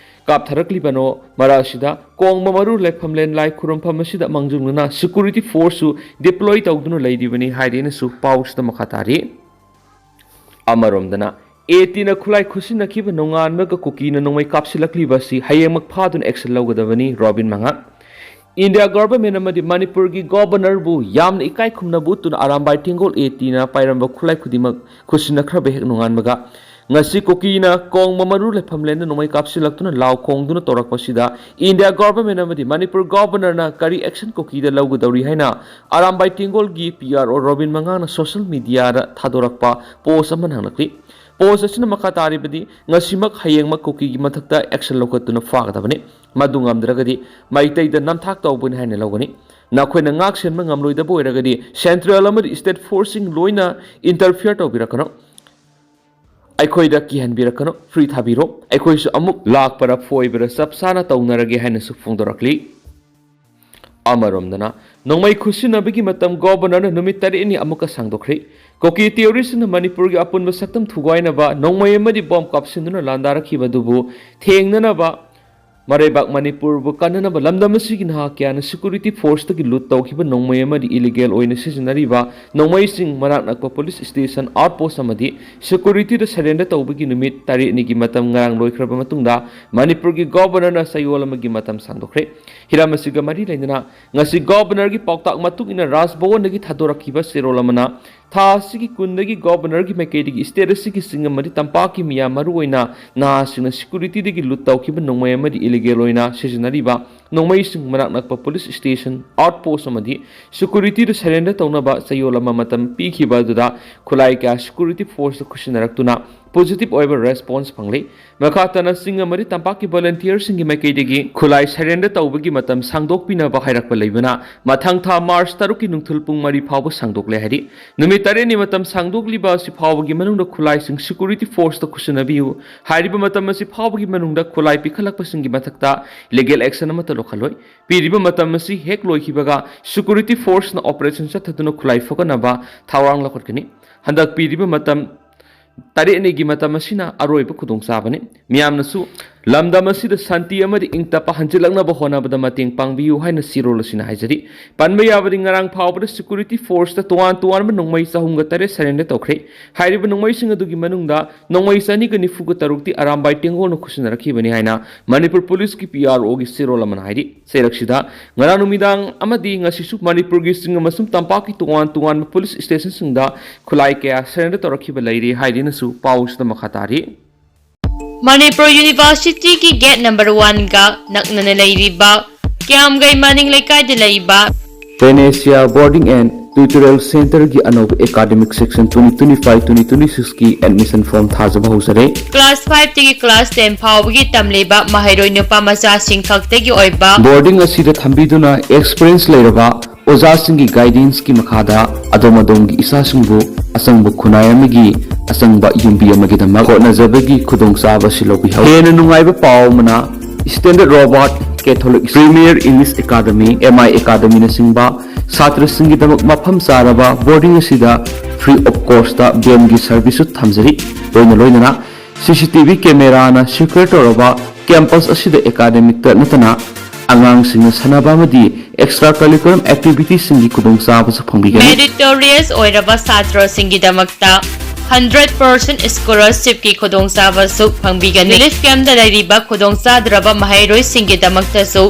ꯀꯥꯞꯊꯔꯛꯂꯤꯕꯅꯣ ꯃꯔꯛ ꯑꯁꯤꯗ ꯀꯣꯡꯕ ꯃꯔꯨ ꯂꯩꯐꯝꯂꯦꯟ ꯂꯥꯏ ꯈꯨꯔꯨꯝꯐꯝ ꯑꯁꯤꯗ ꯃꯥꯡꯖꯧꯅꯅ ꯁꯦꯀꯨꯔꯤꯇꯤ ꯐꯣꯔꯁꯁꯨ ꯗꯤꯄ꯭ꯂꯣꯏ ꯇꯧꯗꯨꯅ ꯂꯩꯔꯤꯕꯅꯤ ꯍꯥꯏꯔꯤꯅꯁꯨ ꯄꯥꯎꯁꯤꯗ ꯃꯈꯥ ꯇꯥꯔꯤ꯫ ꯑꯃꯔꯣꯝꯗꯅ, ꯑꯦ ꯇꯤꯅ ꯈꯨꯠꯂꯥꯏ ꯈꯨꯠꯁꯤꯟꯅꯈꯤꯕ ꯅꯣꯡꯉꯥꯟꯕꯒ ꯀꯨꯀꯤꯅ ꯅꯣꯡꯃꯩ ꯀꯥꯞꯁꯤꯜꯂꯛꯂꯤꯕ ꯑꯁꯤ ꯍꯌꯦꯡꯃꯛ ꯐꯥꯗꯨꯅ ꯑꯦꯛꯁꯟ ꯂꯧꯒꯗꯕꯅꯤ, ꯔꯣꯕꯤꯟ ꯃꯉꯥ꯫ ꯏꯟꯗꯤꯌꯥ ꯒꯣꯚꯔꯟꯃꯦꯟꯠ ꯑꯃꯗꯤ ꯃꯅꯤꯄꯨꯔꯒꯤ ꯒꯣꯚꯔꯅꯔꯕꯨ ꯌꯥꯝꯅ ꯏꯀꯥꯏ ꯈꯨꯝꯅꯕ ꯎꯠꯇꯨꯅ ꯑꯔꯥꯝꯕꯥꯏ ꯇꯦꯡꯒꯣꯜ ꯑꯦ ꯇꯤꯅ ꯄꯥꯏꯔꯝꯕ ꯈꯨꯠꯂꯥꯏ ꯈꯨꯗꯤꯡꯃꯛ ꯈꯨꯠꯁꯤꯟꯅꯈ꯭ꯔꯕ ꯍꯦꯛ ꯅꯣꯡꯉꯥꯟꯕꯒ ꯉꯁꯤ ꯀꯨꯀꯤꯅ ꯀꯣꯡꯕ ꯃꯔꯨ ꯂꯩꯐꯝ ꯂꯦꯟꯗ ꯅꯣꯡꯃꯩ ꯀꯥꯞꯁꯤꯜꯂꯛꯇꯨꯅ ꯂꯥꯎ ꯈꯣꯡꯗꯨꯅ ꯇꯧꯔꯛꯄꯁꯤꯗ India government ꯑꯃꯗꯤ ꯃꯅꯤꯄꯨꯔ governorꯅ ꯀꯔꯤ action ꯀꯨꯀꯤꯗ ꯂꯧꯒꯗꯧꯔꯤ ꯍꯥꯏꯅ ꯑꯔꯥꯝꯕꯥꯏ ꯇꯦꯡꯒꯣꯜꯒꯤ P R O ꯔꯣꯕꯤꯟ ꯃꯉꯥꯡꯅ social mediaꯗ ꯊꯥꯗꯣꯔꯛꯄ post ꯑꯃ ꯍꯪꯂꯛꯂꯤ꯫ Post ꯑꯁꯤꯅ ꯃꯈꯥ ꯇꯥꯔꯤꯕꯗꯤ, ꯉꯁꯤꯃꯛ ꯍꯌꯦꯡꯃꯛ ꯀꯨꯀꯤꯒꯤ ꯃꯊꯛꯇ action ꯂꯧꯈꯠꯇꯨꯅ ꯐꯥꯒꯗꯕꯅꯤ꯫ ꯃꯗꯨ ꯉꯝꯗ꯭ꯔꯒꯗꯤ ꯃꯩꯇꯩꯗ ꯅꯝꯊꯥꯛ ꯇꯧꯕꯅꯤ ꯍꯥꯏꯅ ꯂꯧꯒꯅꯤ꯫ ꯅꯈꯣꯏꯅ ꯉꯥꯛ ꯁꯦꯟꯕ ꯉꯝꯂꯣꯏꯗꯕ ꯑꯣꯏꯔꯒꯗꯤ central ꯑꯃꯗꯤ state forceꯁꯤꯡ ꯂꯣꯏꯅ interfere ꯇꯧꯕꯤꯔꯛꯀꯅꯨ꯫ ꯑꯩꯈꯣꯏꯗ ꯀꯤꯍꯟꯕꯤꯔꯛꯀꯅꯨ, free ꯊꯥꯕꯤꯔꯣ꯫ ꯑꯩꯈꯣꯏꯁꯨ ꯑꯃꯨꯛ ꯂꯥꯛꯄꯔ ꯐꯣꯏꯕꯔ ꯆꯞ ꯆꯥꯅ ꯇꯧꯅꯔꯒꯦ ꯍꯥꯏꯅꯁꯨ ꯐꯣꯡꯗꯣꯔꯛꯂꯤ꯫ ꯑꯃꯔꯣꯝꯗꯅ, ꯅꯣꯡꯃꯩ ꯈꯨꯠꯁꯤꯟꯅꯕꯒꯤ ꯃꯇꯝ governorꯅ ꯅꯨꯃꯤꯠ ꯇꯔꯦꯠꯅꯤ ꯑꯃꯨꯛꯀ ꯁꯥꯡꯗꯣꯛꯈ꯭ꯔꯦ꯫ ꯀꯨꯀꯤ terroristꯁꯤꯡꯅ ꯃꯅꯤꯄꯨꯔꯒꯤ ꯑꯄꯨꯟꯕ ꯁꯛꯇꯝ ꯊꯨꯒꯥꯏꯅꯕ ꯅꯣꯡꯃꯩ ꯑꯃꯗꯤ bomb ꯀꯥꯞꯁꯤꯟꯗꯨꯅ ꯂꯥꯟꯗꯥꯔꯛꯈꯤꯕ ꯑꯗꯨꯕꯨ ꯊꯦꯡꯅꯅꯕ ꯃꯔꯩꯕꯥꯛ ꯃꯅꯤꯄꯨꯔꯕꯨ ꯀꯟꯅꯅꯕ ꯂꯝꯗꯝ ꯑꯁꯤꯒꯤ ꯅꯍꯥ ꯀꯌꯥꯅ security forceꯇꯒꯤ loot ꯇꯧꯈꯤꯕ ꯅꯣꯡꯃꯩ ꯑꯃꯗꯤ illegal ꯑꯣꯏꯅ ꯁꯤꯖꯤꯟꯅꯔꯤꯕ ꯅꯣꯡꯃꯩꯁꯤꯡ ꯃꯅꯥꯛ ꯅꯛꯄ police station, outpost ꯑꯃꯗꯤ securityꯗ surrender ꯇꯧꯕꯒꯤ ꯅꯨꯃꯤꯠ ꯇꯔꯦꯠꯅꯤꯒꯤ ꯃꯇꯝ ꯉꯔꯥꯡ ꯂꯣꯏꯈ꯭ꯔꯕ ꯃꯇꯨꯡꯗ ꯃꯅꯤꯄꯨꯔꯒꯤ governorꯅ ꯆꯌꯣꯜ ꯑꯃꯒꯤ ꯃꯇꯝ ꯁꯥꯡꯗꯣꯛꯈ꯭ꯔꯦ꯫ ꯍꯤꯔꯝ ꯑꯁꯤꯒ ꯃꯔꯤ ꯂꯩꯅꯅ ꯉꯁꯤ governorꯒꯤ ꯄꯥꯎꯇꯥꯛ ꯃꯇꯨꯡ ꯏꯟꯅ ꯔꯥꯖ ꯚꯋꯟꯗꯒꯤ ꯊꯥꯗꯣꯔꯛꯈꯤꯕ ꯆꯦꯔꯣꯜ ꯑꯃꯅ ꯊꯥ ꯑꯁꯤꯒꯤ ꯀꯨꯟꯗꯒꯤ governorꯒꯤ ꯃꯥꯏꯀꯩꯗꯒꯤ state ꯑꯁꯤꯒꯤ ꯆꯤꯡ ꯑꯃꯗꯤ ꯇꯝꯄꯥꯛꯀꯤ ꯃꯤꯌꯥꯝ, ꯃꯔꯨꯑꯣꯏꯅ ꯅꯍꯥꯁꯤꯡꯅ securityꯗꯒꯤ loot ꯇꯧꯈꯤꯕ ꯅꯣꯡꯃꯩ ꯑꯃꯗꯤ illegal ꯑꯣꯏꯅ ꯁꯤꯖꯤꯟꯅꯔꯤꯕ ꯅꯣꯡꯃꯩꯁꯤꯡ ꯃꯅꯥꯛ ꯅꯛꯄ police station, outpost ꯑꯃꯗꯤ securityꯗ surrender ꯇꯧꯅꯕ ꯆꯌꯣꯜ ꯑꯃ ꯃꯇꯝ ꯄꯤꯈꯤꯕ ꯑꯗꯨꯗ ꯈꯨꯠꯂꯥꯏ ꯀꯌꯥ security forceꯇ ꯈꯨꯠꯁꯤꯟꯅꯔꯛꯇꯨꯅ positive ꯑꯣꯏꯕ response ꯐꯪꯂꯤ꯫ ꯃꯈꯥ ꯇꯥꯅ ꯆꯤꯡ ꯑꯃꯗꯤ ꯇꯝꯄꯥꯛꯀꯤ volunteerꯁꯤꯡꯒꯤ ꯃꯥꯏꯀꯩꯗꯒꯤ ꯈꯨꯠꯂꯥꯏ surrender ꯇꯧꯕꯒꯤ ꯃꯇꯝ ꯁꯥꯡꯗꯣꯛꯄꯤꯅꯕ ꯍꯥꯏꯔꯛꯄ ꯂꯩꯕꯅ ꯃꯊꯪ ꯊꯥ March ꯇꯔꯨꯛꯀꯤ ꯅꯨꯡꯊꯤꯜ ꯄꯨꯡ ꯃꯔꯤ ꯐꯥꯎꯕ ꯁꯥꯡꯗꯣꯛꯂꯦ ꯍꯥꯏꯔꯤ꯫ ꯅꯨꯃꯤꯠ ꯇꯔꯦꯠꯅꯤ ꯃꯇꯝ ꯁꯥꯡꯗꯣꯛꯂꯤꯕ ꯑꯁꯤ ꯐꯥꯎꯕꯒꯤ ꯃꯅꯨꯡꯗ ꯈꯨꯠꯂꯥꯏꯁꯤꯡ security forceꯇ ꯈꯨꯠꯁꯤꯟꯅꯕꯤꯌꯨ꯫ ꯍꯥꯏꯔꯤꯕ ꯃꯇꯝ ꯑꯁꯤ ꯐꯥꯎꯕꯒꯤ ꯃꯅꯨꯡꯗ ꯈꯨꯠꯂꯥꯏ ꯄꯤꯈꯠꯂꯛꯄꯁꯤꯡꯒꯤ ꯃꯊꯛꯇ legal action ꯑꯃꯠꯇ ꯂꯧꯈꯠꯂꯣꯏ꯫ ꯄꯤꯔꯤꯕ ꯃꯇꯝ ꯑꯁꯤ ꯍꯦꯛ ꯂꯣꯏꯈꯤꯕꯒ security forceꯅ operation ꯆꯠꯊꯗꯨꯅ ꯈꯨꯠꯂꯥꯏ ꯐꯒꯠꯅꯕ ꯊꯧꯔꯥꯡ ꯂꯧꯈꯠꯀꯅꯤ꯫ ꯍꯟꯗꯛ ꯄꯤꯔꯤꯕ ꯃꯇꯝ ꯇꯔꯦꯠꯅꯤꯒꯤ ꯃꯇꯝ ꯑꯁꯤꯅ ꯑꯔꯣꯏꯕ ꯈꯨꯗꯣꯡꯆꯥꯕꯅꯤ꯫ ꯃꯤꯌꯥꯝꯅꯁꯨ ꯂꯝꯗꯝ ꯑꯁꯤꯗ ꯁꯥꯟꯇꯤ ꯑꯃꯗꯤ ꯏꯪ ꯇꯞꯄ ꯍꯟꯖꯤꯜꯂꯛꯅꯕ ꯍꯣꯠꯅꯕꯗ ꯃꯇꯦꯡ ꯄꯥꯡꯕꯤꯌꯨ ꯍꯥꯏꯅ ꯆꯦꯔꯣꯜ ꯑꯁꯤꯅ ꯍꯥꯏꯖꯔꯤ꯫ ꯄꯟꯕ ꯌꯥꯕꯗꯤ, ꯉꯔꯥꯡ ꯐꯥꯎꯕꯗ security forceꯇ ꯇꯣꯉꯥꯟ ꯇꯣꯉꯥꯟꯕ ꯅꯣꯡꯃꯩ ꯆꯍꯨꯝꯒ ꯇꯔꯦꯠ surrender ꯇꯧꯈ꯭ꯔꯦ꯫ ꯍꯥꯏꯔꯤꯕ ꯅꯣꯡꯃꯩꯁꯤꯡ ꯑꯗꯨꯒꯤ ꯃꯅꯨꯡꯗ ꯅꯣꯡꯃꯩ ꯆꯅꯤꯒ ꯅꯤꯐꯨꯒ ꯇꯔꯨꯛꯇꯤ ꯑꯔꯥꯝꯕꯥꯏ ꯇꯦꯡꯒꯣꯜꯅ ꯈꯨꯠꯁꯤꯟꯅꯔꯛꯈꯤꯕꯅꯤ ꯍꯥꯏꯅ ꯃꯅꯤꯄꯨꯔ ꯄꯨꯂꯤꯁꯀꯤ P R Oꯒꯤ ꯆꯦꯔꯣꯜ ꯑꯃꯅ ꯍꯥꯏꯔꯤ꯫ ꯆꯩꯔꯛꯁꯤꯗ ꯉꯔꯥꯡ ꯅꯨꯃꯤꯗꯥꯡ ꯑꯃꯗꯤ ꯉꯁꯤꯁꯨ ꯃꯅꯤꯄꯨꯔꯒꯤ ꯆꯤꯡ ꯑꯃꯁꯨꯡ ꯇꯝꯄꯥꯛꯀꯤ ꯇꯣꯉꯥꯟ ꯇꯣꯉꯥꯟꯕ ꯄꯨꯂꯤꯁ ꯁ꯭ꯇꯦꯁꯟꯁꯤꯡꯗ ꯈꯨꯠꯂꯥꯏ ꯀꯌꯥ surrender ꯇꯧꯔꯛꯈꯤꯕ ꯂꯩꯔꯤ ꯍꯥꯏꯗꯨꯅꯁꯨ ꯄꯥꯎꯁꯤꯗ ꯃꯈꯥ ꯇꯥꯔꯤ꯫ ꯃꯅꯤꯄꯨꯔ ꯌꯨꯅꯤꯚꯔꯁꯤꯇꯤꯒꯤ gate number oneꯒ ꯅꯛꯅꯅ ꯂꯩꯔꯤꯕ ꯀ꯭ꯌꯥꯝꯒꯩ ꯃꯅꯤꯡ ꯂꯩꯀꯥꯏꯗ ꯂꯩꯕ Panacea Boarding and Tutorial Centreꯒꯤ ꯑꯅꯧꯕ academic session twenty twenty-five twenty twenty-sixꯀꯤ admission form ꯊꯥꯖꯕ ꯍꯧꯖꯔꯦ꯫ Class fiveꯇꯒꯤ class ten ꯐꯥꯎꯕꯒꯤ ꯇꯝꯂꯤꯕ ꯃꯍꯩꯔꯣꯏ ꯅꯨꯄꯥ ꯃꯆꯥꯁꯤꯡ ꯈꯛꯇꯒꯤ ꯑꯣꯏꯕ Boarding ꯑꯁꯤꯗ ꯊꯝꯕꯤꯗꯨꯅ experience ꯂꯩꯔꯕ ꯑꯣꯖꯥꯁꯤꯡꯒꯤ guidanceꯀꯤ ꯃꯈꯥꯗ ꯑꯗꯣꯝ ꯑꯗꯣꯝꯒꯤ ꯏꯆꯥꯁꯤꯡꯕꯨ ꯑꯆꯪꯕ ꯈꯨꯟꯅꯥꯏ ꯑꯃꯒꯤ ꯑꯆꯪꯕ ꯌꯨꯝꯕꯤ ꯑꯃꯒꯤꯗꯃꯛ ꯍꯣꯠꯅꯖꯕꯒꯤ ꯈꯨꯗꯣꯡꯆꯥꯕ ꯑꯁꯤ ꯂꯧꯕꯤꯍꯧ꯫ ꯍꯦꯟꯅ ꯅꯨꯡꯉꯥꯏꯕ ꯄꯥꯎ ꯑꯃꯅ, Standard Robert Catholic Premier English Academy, M I Academyꯅꯆꯤꯡꯕ ꯁꯥꯇ꯭ꯔꯁꯤꯡꯒꯤꯗꯃꯛ ꯃꯐꯝ ꯆꯥꯔꯕ boarding ꯑꯁꯤꯗ free of costꯇ vanꯒꯤ serviceꯁꯨ ꯊꯝꯖꯔꯤ꯫ ꯂꯣꯏꯅ ꯂꯣꯏꯅꯅ C C T V cameraꯅ secure ꯇꯧꯔꯕ campus ꯑꯁꯤꯗ academicꯇ ꯅꯠꯇꯅ ꯑꯉꯥꯡꯁꯤꯡꯅ ꯁꯥꯟꯅꯕ ꯑꯃꯗꯤ extra curriculum activitiesꯁꯤꯡꯒꯤ ꯈꯨꯗꯣꯡꯆꯥꯕꯁꯨ ꯐꯪꯕꯤꯒꯅꯤ꯫ Meritorious ꯑꯣꯏꯔꯕ ꯁꯥꯇ꯭ꯔꯁꯤꯡꯒꯤꯗꯃꯛꯇ hundred percent scholarshipꯀꯤ ꯈꯨꯗꯣꯡꯆꯥꯕꯁꯨ ꯐꯪꯕꯤꯒꯅꯤ꯫ Relief campꯇ ꯂꯩꯔꯤꯕ ꯈꯨꯗꯣꯡꯆꯥꯗ꯭ꯔꯕ ꯃꯍꯩꯔꯣꯏꯁꯤꯡꯒꯤꯗꯃꯛꯇꯁꯨ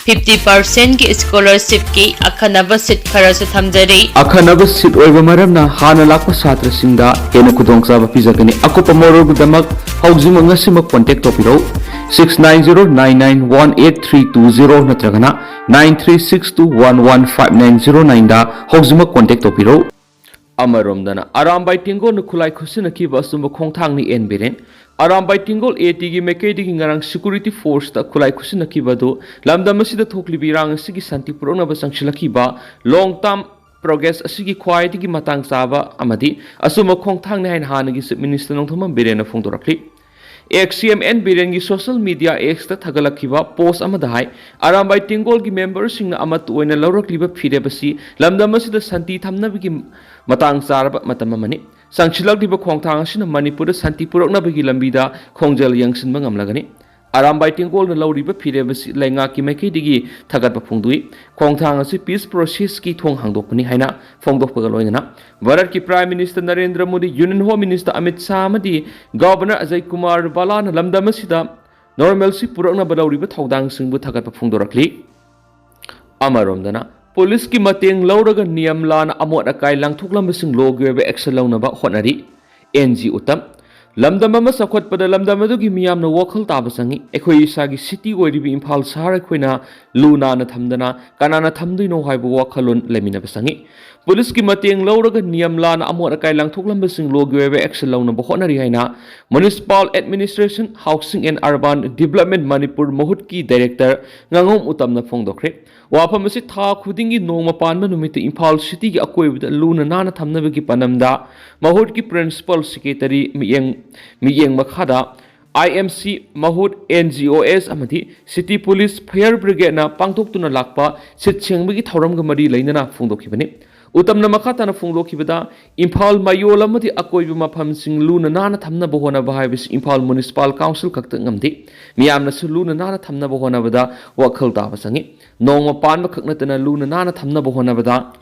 fifty percentꯀꯤ scholarshipꯀꯤ ꯑꯈꯟꯅꯕ seat ꯈꯔꯁꯨ ꯊꯝꯖꯔꯤ꯫ ꯑꯈꯟꯅꯕ seat ꯑꯣꯏꯕ ꯃꯔꯝꯅ ꯍꯥꯟꯅ ꯂꯥꯛꯄ ꯁꯥꯇ꯭ꯔꯁꯤꯡꯗ ꯍꯦꯟꯅ ꯈꯨꯗꯣꯡꯆꯥꯕ ꯄꯤꯖꯒꯅꯤ꯫ ꯑꯀꯨꯞꯄ ꯃꯔꯣꯜꯒꯤꯗꯃꯛ ꯍꯧꯖꯤꯛꯃꯛ ꯉꯁꯤꯃꯛ contact ꯇꯧꯕꯤꯔꯧ꯫ Six nine zero nine nine one eight three two zero ꯅꯠꯇ꯭ꯔꯒꯅ nine three six two one one five nine zero nineꯗ ꯍꯧꯖꯤꯛꯃꯛ contact ꯇꯧꯕꯤꯔꯧ꯫ ꯑꯃꯔꯣꯝꯗꯅ ꯑꯔꯥꯝꯕꯥꯏ ꯇꯦꯡꯒꯣꯜꯅ ꯈꯨꯠꯂꯥꯏ ꯈꯨꯠꯁꯤꯟꯅꯈꯤꯕ ꯑꯆꯨꯝꯕ ꯈꯣꯡꯊꯥꯡꯅꯤ ꯑꯦꯟ ꯕꯤꯔꯦꯟ꯫ ꯑꯔꯥꯝꯕꯥꯏ ꯇꯦꯡꯒꯣꯜ A Tꯒꯤ ꯃꯥꯏꯀꯩꯗꯒꯤ ꯉꯔꯥꯡ security forceꯇ ꯈꯨꯠꯂꯥꯏ ꯈꯨꯠꯁꯤꯟꯅꯈꯤꯕ ꯑꯗꯨ ꯂꯝꯗꯝ ꯑꯁꯤꯗ ꯊꯣꯛꯂꯤꯕ ꯏꯔꯥꯡ ꯑꯁꯤꯒꯤ ꯁꯥꯟꯇꯤ ꯄꯨꯔꯛꯅꯕ ꯆꯪꯁꯤꯜꯂꯛꯈꯤꯕ long term progress ꯑꯁꯤꯒꯤ ꯈ꯭ꯋꯥꯏꯗꯒꯤ ꯃꯇꯥꯡ ꯆꯥꯕ ꯑꯃꯗꯤ ꯑꯆꯨꯝꯕ ꯈꯣꯡꯊꯥꯡꯅꯤ ꯍꯥꯏꯅ ꯍꯥꯟꯅꯒꯤ Chief Minister Nongthombam ꯕꯤꯔꯦꯟꯅ ꯐꯣꯡꯗꯣꯔꯛꯂꯤ꯫ Ex C M N ꯕꯤꯔꯦꯟꯒꯤ social media Xꯇ ꯊꯥꯒꯠꯂꯛꯈꯤꯕ post ꯑꯃꯗ ꯍꯥꯏ, ꯑꯔꯥꯝꯕꯥꯏ ꯇꯦꯡꯒꯣꯜꯒꯤ memberꯁꯤꯡꯅ ꯑꯃꯠꯇ ꯑꯣꯏꯅ ꯂꯧꯔꯛꯂꯤꯕ ꯐꯤꯔꯦꯞ ꯑꯁꯤ ꯂꯝꯗꯝ ꯑꯁꯤꯗ ꯁꯥꯟꯇꯤ ꯊꯝꯅꯕꯒꯤ ꯃꯇꯥꯡ ꯆꯥꯔꯕ ꯃꯇꯝ ꯑꯃꯅꯤ꯫ ꯆꯪꯁꯤꯜꯂꯛꯂꯤꯕ ꯈꯣꯡꯊꯥꯡ ꯑꯁꯤꯅ ꯃꯅꯤꯄꯨꯔꯗ ꯁꯥꯟꯇꯤ ꯄꯨꯔꯛꯅꯕꯒꯤ ꯂꯝꯕꯤꯗ ꯈꯣꯡꯖꯦꯜ ꯌꯥꯡꯁꯤꯟꯕ ꯉꯝꯂꯒꯅꯤ꯫ ꯑꯔꯥꯝꯕꯥꯏ ꯇꯦꯡꯒꯣꯜꯅ ꯂꯧꯔꯤꯕ ꯐꯤꯔꯦꯞ ꯑꯁꯤ ꯂꯩꯉꯥꯛꯀꯤ ꯃꯥꯏꯀꯩꯗꯒꯤ ꯊꯥꯒꯠꯄ ꯐꯣꯡꯗꯣꯛꯏ꯫ ꯈꯣꯡꯊꯥꯡ ꯑꯁꯤ peace processꯀꯤ ꯊꯣꯡ ꯍꯥꯡꯗꯣꯛꯄꯅꯤ ꯍꯥꯏꯅ ꯐꯣꯡꯗꯣꯛꯄꯒ ꯂꯣꯏꯅꯅ ꯚꯥꯔꯠꯀꯤ Prime Minister Narendra Modi, Union Home Minister Amit Shah ꯑꯃꯗꯤ Governor ꯑꯖꯌ ꯀꯨꯃꯥꯔ ꯚꯥꯂꯥꯅ ꯂꯝꯗꯝ ꯑꯁꯤꯗ normalcy ꯄꯨꯔꯛꯅꯕ ꯂꯧꯔꯤꯕ ꯊꯧꯗꯥꯡꯁꯤꯡꯕꯨ ꯊꯥꯒꯠꯄ ꯐꯣꯡꯗꯣꯔꯛꯂꯤ꯫ ꯑꯃꯔꯣꯝꯗꯅ, ꯄꯨꯂꯤꯁꯀꯤ ꯃꯇꯦꯡ ꯂꯧꯔꯒ ꯅꯤꯌꯝ ꯂꯥꯟꯅ ꯑꯃꯣꯠ ꯑꯀꯥꯏ ꯂꯪꯊꯣꯛꯂꯝꯕꯁꯤꯡ ꯂꯣꯒꯤ ꯑꯣꯏꯕ action ꯂꯧꯅꯕ ꯍꯣꯠꯅꯔꯤ꯫ ꯑꯦꯟ ꯖꯤ ꯎꯇꯝ, ꯂꯝꯗꯝ ꯑꯃ ꯆꯥꯎꯈꯠꯄꯗ ꯂꯝꯗꯝ ꯑꯗꯨꯒꯤ ꯃꯤꯌꯥꯝꯅ ꯋꯥꯈꯜ ꯇꯥꯕ ꯆꯪꯏ꯫ ꯑꯩꯈꯣꯏ ꯏꯁꯥꯒꯤ city ꯑꯣꯏꯔꯤꯕ ꯏꯝꯐꯥꯜ ꯁꯍꯔ ꯑꯩꯈꯣꯏꯅ ꯂꯨ ꯅꯥꯟꯅ ꯊꯝꯗꯅ ꯀꯅꯥꯅ ꯊꯝꯗꯣꯏꯅꯣ ꯍꯥꯏꯕ ꯋꯥꯈꯜꯂꯣꯟ ꯂꯩꯃꯤꯟꯅꯕ ꯆꯪꯏ꯫ ꯄꯨꯂꯤꯁꯀꯤ ꯃꯇꯦꯡ ꯂꯧꯔꯒ ꯅꯤꯌꯝ ꯂꯥꯟꯅ ꯑꯃꯣꯠ ꯑꯀꯥꯏ ꯂꯪꯊꯣꯛꯂꯝꯕꯁꯤꯡ ꯂꯣꯒꯤ ꯑꯣꯏꯕ action ꯂꯧꯅꯕ ꯍꯣꯠꯅꯔꯤ ꯍꯥꯏꯅ Municipal Administration, Housing and Urban Development Manipur ꯃꯍꯨꯠꯀꯤ Director ꯉꯥꯉꯣꯝ ꯎꯇꯝꯅ ꯐꯣꯡꯗꯣꯛꯈ꯭ꯔꯦ꯫ ꯋꯥꯐꯝ ꯑꯁꯤ ꯊꯥ ꯈꯨꯗꯤꯡꯒꯤ ꯅꯣꯡꯃ ꯄꯥꯟꯕ ꯅꯨꯃꯤꯠꯇ ꯏꯝꯐꯥꯜ cityꯒꯤ ꯑꯀꯣꯏꯕꯗ ꯂꯨꯅ ꯅꯥꯟꯅ ꯊꯝꯅꯕꯒꯤ ꯄꯥꯟꯗꯝꯗ ꯃꯍꯨꯠꯀꯤ Principal Secretary ꯃꯤꯠꯌꯦꯡ, ꯃꯤꯠꯌꯦꯡ ꯃꯈꯥꯗ I M C ꯃꯍꯨꯠ, N G O S ꯑꯃꯗꯤ City Police Fire Brigadeꯅ ꯄꯥꯡꯊꯣꯛꯇꯨꯅ ꯂꯥꯛꯄ ꯁꯤꯠ ꯁꯦꯡꯕꯒꯤ ꯊꯧꯔꯝꯒ ꯃꯔꯤ ꯂꯩꯅꯅ ꯐꯣꯡꯗꯣꯛꯈꯤꯕꯅꯤ꯫ ꯎꯇꯝꯅ ꯃꯈꯥ ꯇꯥꯅ ꯐꯣꯡꯗꯣꯛꯈꯤꯕꯗ, ꯏꯝꯐꯥꯜ ꯃꯌꯣꯜ ꯑꯃꯗꯤ ꯑꯀꯣꯏꯕ ꯃꯐꯝꯁꯤꯡ ꯂꯨꯅ ꯅꯥꯟꯅ ꯊꯝꯅꯕ ꯍꯣꯠꯅꯕ ꯍꯥꯏꯕꯁꯤ ꯏꯝꯐꯥꯜ Municipal Council ꯈꯛꯇ ꯉꯝꯗꯦ꯫ ꯃꯤꯌꯥꯝꯅꯁꯨ ꯂꯨꯅ ꯅꯥꯟꯅ ꯊꯝꯅꯕ ꯍꯣꯠꯅꯕꯗ ꯋꯥꯈꯜ ꯇꯥꯕ ꯆꯪꯏ꯫ ꯅꯣꯡꯃ ꯄꯥꯟꯕ ꯈꯛ ꯅꯠꯇꯅ ꯂꯨꯅ ꯅꯥꯟꯅ ꯊꯝꯅꯕ ꯍꯣꯠꯅꯕꯗ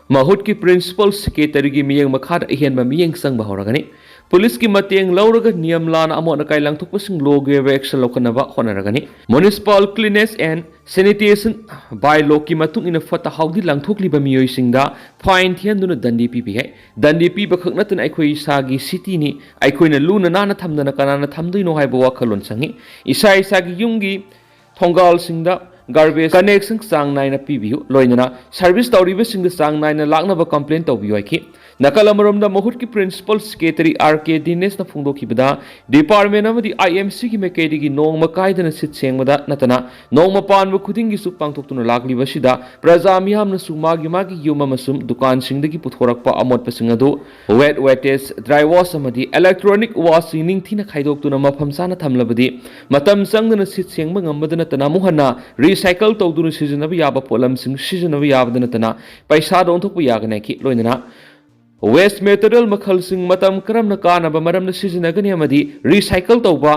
ꯃꯍꯨꯠꯀꯤ Principal Secretaryꯒꯤ ꯃꯤꯠꯌꯦꯡ ꯃꯈꯥꯗ ꯑꯍꯦꯟꯕ ꯃꯤꯠꯌꯦꯡ ꯆꯪꯕ ꯍꯧꯔꯒꯅꯤ꯫ ꯄꯨꯂꯤꯁꯀꯤ ꯃꯇꯦꯡ ꯂꯧꯔꯒ ꯅꯤꯌꯝ ꯂꯥꯟꯅ ꯑꯃꯣꯠ ꯑꯀꯥꯏ ꯂꯪꯊꯣꯛꯄꯁꯤꯡ ꯂꯣꯒꯤ ꯑꯣꯏꯕ action ꯂꯧꯈꯠꯅꯕ ꯍꯣꯠꯅꯔꯒꯅꯤ꯫ Municipal Cleanliness and Sanitation By Lawꯀꯤ ꯃꯇꯨꯡ ꯏꯟꯅ ꯐꯠꯇ ꯍꯥꯎꯗꯤ ꯂꯪꯊꯣꯛꯂꯤꯕ ꯃꯤꯑꯣꯏꯁꯤꯡꯗ fine ꯊꯤꯍꯟꯗꯨꯅ ꯗꯟꯗꯤ ꯄꯤꯕ ꯌꯥꯏ꯫ ꯗꯟꯗꯤ ꯄꯤꯕ ꯈꯛ ꯅꯠꯇꯅ ꯑꯩꯈꯣꯏ ꯏꯁꯥꯒꯤ cityꯅꯤ, ꯑꯩꯈꯣꯏꯅ ꯂꯨꯅ ꯅꯥꯟꯅ ꯊꯝꯗꯅ ꯀꯅꯥꯅ ꯊꯝꯗꯣꯏꯅꯣ ꯍꯥꯏꯕ ꯋꯥꯈꯜꯂꯣꯟ ꯆꯪꯏ꯫ ꯏꯁꯥ ꯏꯁꯥꯒꯤ ꯌꯨꯝꯒꯤ ꯊꯣꯡꯒꯥꯜꯁꯤꯡꯗ garbage collection ꯆꯥꯡ ꯅꯥꯏꯅ ꯄꯤꯕꯤꯌꯨ꯫ ꯂꯣꯏꯅꯅ service ꯇꯧꯔꯤꯕꯁꯤꯡꯗ ꯆꯥꯡ ꯅꯥꯏꯅ ꯂꯥꯛꯅꯕ complain ꯇꯧꯕꯤꯌꯨ ꯍꯥꯏꯈꯤ꯫ ꯅꯥꯀꯜ ꯑꯃꯔꯣꯝꯗ ꯃꯍꯨꯠꯀꯤ Principal Secretary R K ꯗꯤꯅꯦꯁꯅ ꯐꯣꯡꯗꯣꯛꯈꯤꯕꯗ, department ꯑꯃꯗꯤ I M Cꯒꯤ ꯃꯥꯏꯀꯩꯗꯒꯤ ꯅꯣꯡꯃ ꯀꯥꯏꯗꯅ ꯁꯤꯠ ꯁꯦꯡꯕꯗ ꯅꯠꯇꯅ ꯅꯣꯡꯃ ꯄꯥꯟꯕ ꯈꯨꯗꯤꯡꯒꯤꯁꯨ ꯄꯥꯡꯊꯣꯛꯇꯨꯅ ꯂꯥꯛꯂꯤꯕ ꯑꯁꯤꯗ ꯄ꯭ꯔꯖꯥ ꯃꯤꯌꯥꯝꯅꯁꯨ ꯃꯥꯒꯤ ꯃꯥꯒꯤ ꯌꯨꯝ ꯑꯃꯁꯨꯡ ꯗꯨꯀꯥꯟꯁꯤꯡꯗꯒꯤ ꯄꯨꯊꯣꯔꯛꯄ ꯑꯃꯣꯠꯄꯁꯤꯡ ꯑꯗꯨ wet wastage, dry waste ꯑꯃꯗꯤ electronic wasteꯁꯤꯡ ꯅꯤꯡꯊꯤꯅ ꯈꯥꯏꯗꯣꯛꯇꯨꯅ ꯃꯐꯝ ꯆꯥꯅ ꯊꯝꯂꯕꯗꯤ ꯃꯇꯝ ꯆꯪꯗꯅ ꯁꯤꯠ ꯁꯦꯡꯕ ꯉꯝꯕꯗ ꯅꯠꯇꯅ ꯑꯃꯨꯛ ꯍꯟꯅ recycle ꯇꯧꯗꯨꯅ ꯁꯤꯖꯤꯟꯅꯕ ꯌꯥꯕ ꯄꯣꯠꯂꯝꯁꯤꯡ ꯁꯤꯖꯤꯟꯅꯕ ꯌꯥꯕꯗ ꯅꯠꯇꯅ ꯄꯩꯁꯥꯗ ꯑꯣꯟꯊꯣꯛꯄ ꯌꯥꯒꯅꯤ ꯍꯥꯏꯈꯤ꯫ ꯂꯣꯏꯅꯅ waste material ꯃꯈꯜꯁꯤꯡ ꯃꯇꯝ ꯀꯔꯝꯅ ꯀꯥꯟꯅꯕ ꯃꯔꯝꯗ ꯁꯤꯖꯤꯟꯅꯒꯅꯤ ꯑꯃꯗꯤ recycle ꯇꯧꯕ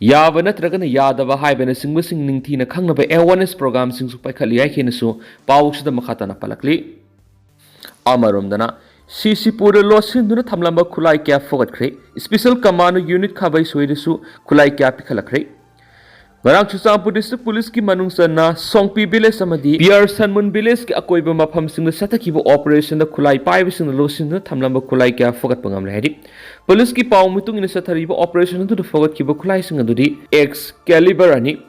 ꯌꯥꯕ ꯅꯠꯇ꯭ꯔꯒꯅ ꯌꯥꯗꯕ ꯍꯥꯏꯕꯅꯆꯤꯡꯕꯁꯤꯡ ꯅꯤꯡꯊꯤꯅ ꯈꯪꯅꯕ awareness programꯁꯤꯡꯁꯨ ꯄꯥꯏꯈꯠꯂꯤ ꯍꯥꯏ ꯍꯥꯏꯅꯁꯨ ꯄꯥꯎꯁꯤꯗ ꯃꯈꯥ ꯇꯥꯅ ꯄꯜꯂꯛꯂꯤ꯫ ꯑꯃꯔꯣꯝꯗꯅ, ꯁꯤꯁꯤꯄꯨꯔꯗ ꯂꯣꯠꯁꯤꯟꯗꯨꯅ ꯊꯝꯂꯝꯕ ꯈꯨꯠꯂꯥꯏ ꯀꯌꯥ ꯐꯒꯠꯈ꯭ꯔꯦ꯫ Special Commando Unit ꯈꯥꯕꯩ ꯁꯣꯏꯗꯁꯨ ꯈꯨꯠꯂꯥꯏ ꯀꯌꯥ ꯄꯤꯈꯠꯂꯛꯈ꯭ꯔꯦ꯫ ꯉꯔꯥꯡ ꯆꯨꯔꯆꯥꯟꯄꯨꯔ District Policeꯀꯤ ꯃꯅꯨꯡ ꯆꯟꯅ ꯁꯣꯡꯄꯤ Village ꯑꯃꯗꯤ ꯄꯤꯌꯔ ꯁꯟꯃꯨꯟ Villageꯀꯤ ꯑꯀꯣꯏꯕ ꯃꯐꯝꯁꯤꯡꯗ ꯆꯠꯊꯈꯤꯕ operationꯗ ꯈꯨꯠꯂꯥꯏ ꯄꯥꯏꯕꯁꯤꯡꯅ ꯂꯣꯠꯁꯤꯟꯗꯨꯅ ꯊꯝꯂꯝꯕ ꯈꯨꯠꯂꯥꯏ ꯀꯌꯥ ꯐꯒꯠꯄ ꯉꯝꯂꯦ ꯍꯥꯏꯔꯤ꯫ Policeꯀꯤ ꯄꯥꯎ ꯃꯇꯨꯡ ꯏꯟꯅ, ꯆꯠꯊꯔꯤꯕ operation ꯑꯗꯨꯗ ꯐꯒꯠꯈꯤꯕ ꯈꯨꯠꯂꯥꯏꯁꯤꯡ ꯑꯗꯨꯗꯤ Excalibur ꯑꯅꯤ,